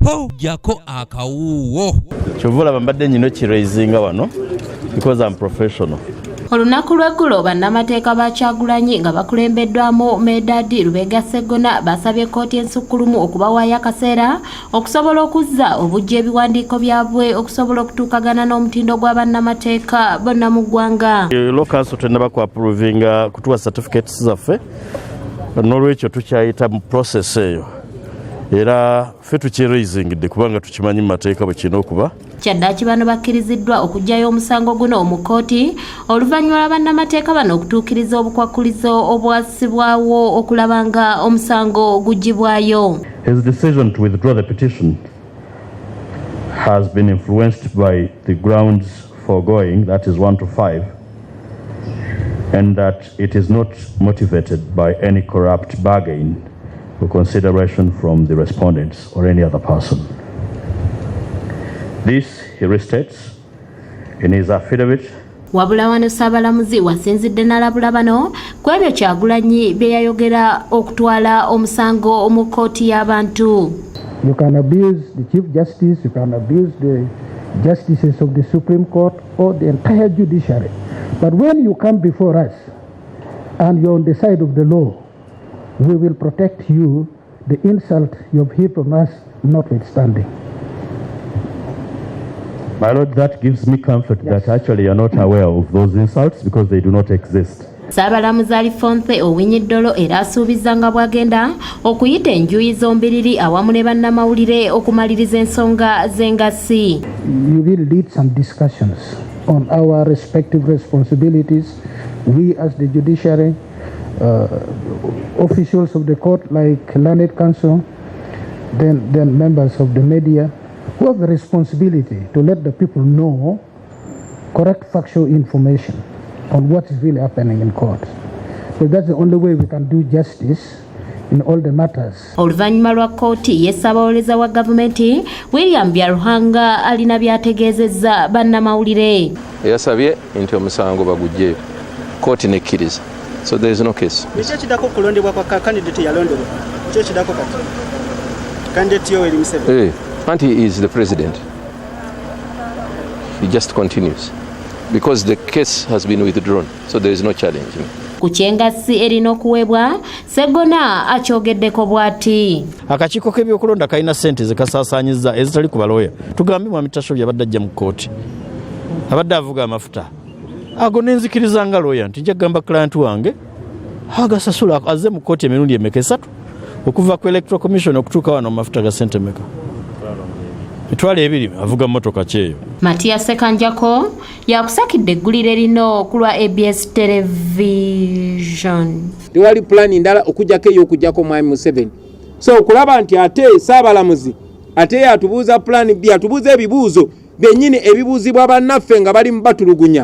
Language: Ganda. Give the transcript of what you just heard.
Ho jjako akawuuwo. Kyova olaba mbadde nyina okiraisinga wano because I'm professional. Olunaku lw'eggulo, bannamateeka ba Kyagulanyi nga bakulembeddwamu Medard Lubega Sseggona basabye kkooti ensukkulumu okubawaayo akaseera okusobola okuzza obuggya ebiwandiiko byabwe okusobola okutuukagana n'omutindo gwa bannamateeka bonna mu ggwanga. Law Council tennaba ku approvinga kutuwa certificates zaffe, n'olwekyo tukyayita mu process eyo, era ffe tukiraisingidde kubanga tukimanyi mu mateeka bwe kirina okuba. Kyaddaaki bano bakkiriziddwa okuggyayo omusango guno mu kkooti oluvannyuma lwa bannamateeka bano okutuukiriza obukwakkulizo obwassibwawo okulaba nga omusango guggyibwayo. His decision to withdraw the petition has been influenced by the grounds foregoing, that is 1 to 5, and that it is not motivated by any corrupt bargain or consideration from the respondents or any other person. This he restates in his affidavit. Wabula wano Ssaabalamuzi wasinzidde n'alabula bano ku ebyo Kyagulanyi bye yayogera okutwala omusango mu kkooti y'abantu. You can abuse the Chief Justice, you can abuse the justices of the Supreme Court or the entire judiciary. But when you come before us and you're on the side of the law, we will protect you, the insult you've heaped on us notwithstanding. My Lord, that gives me comfort that actually you're not aware of those insults because they do not exist. Ssaabalamuzi Alfonse Owiny-Dollo era asuubiza nga bw'agenda okuyita enjuyi zombiriri awamu ne bannamawulire okumaliriza ensonga z'engassi. You will lead some discussions on our respective responsibilities. We as the judiciary, officials of the court like Learned Counsel, then members of the media, who have a responsibility to let the people know correct factual information on what is really happening in court. So that's the only way we can do justice in all the matters. Oluvannyuma lwa kkooti ye, ssaabawolereza wa gavumenti William Byaruhanga alina by'ategeezezza bannamawulire. Yasabye nti omusango baguggyeyo, kooti nekkiriza, so there is no case. Eki ekidako okulondebwa kwa candidate yalondebwa, ki ekidako kati? Candidate Yoweri Museveni. Eh, anti he is the president, he just continues because the case has been withdrawn, so there is no challenge. Ku kyengassi erina okuweebwa, Seggona akyogeddeko bw'ati. Akakiiko k'ebyokulonda kalina ssente zekasaasaanyiza ezitali ku balooya. Tugambe mwami Tashobya abadde ajja mu kkooti, abadde avuga amafuta ago, nenzikiriza nga looya nti nja kugamba client wange agasasula. Azze mu kkooti emirundi emeka? Esatu. Okuva ku Electoral Commission okutuuka wano, mu mafuta ga ssente meka? 20,000. Avuga motoka kyeyo. Matiya Sekanjako yakusakidde eggulire lino ku lwa ABS Television. Tewali pulaani ndala okujjako ey'okujjako mwami Museveni. So okulaba nti ate saabalamuzi ate yatubuuza pulaani B, atubuuza ebibuuzo byennyini ebibuuzibwa bannaffe nga bali mu batulugunya.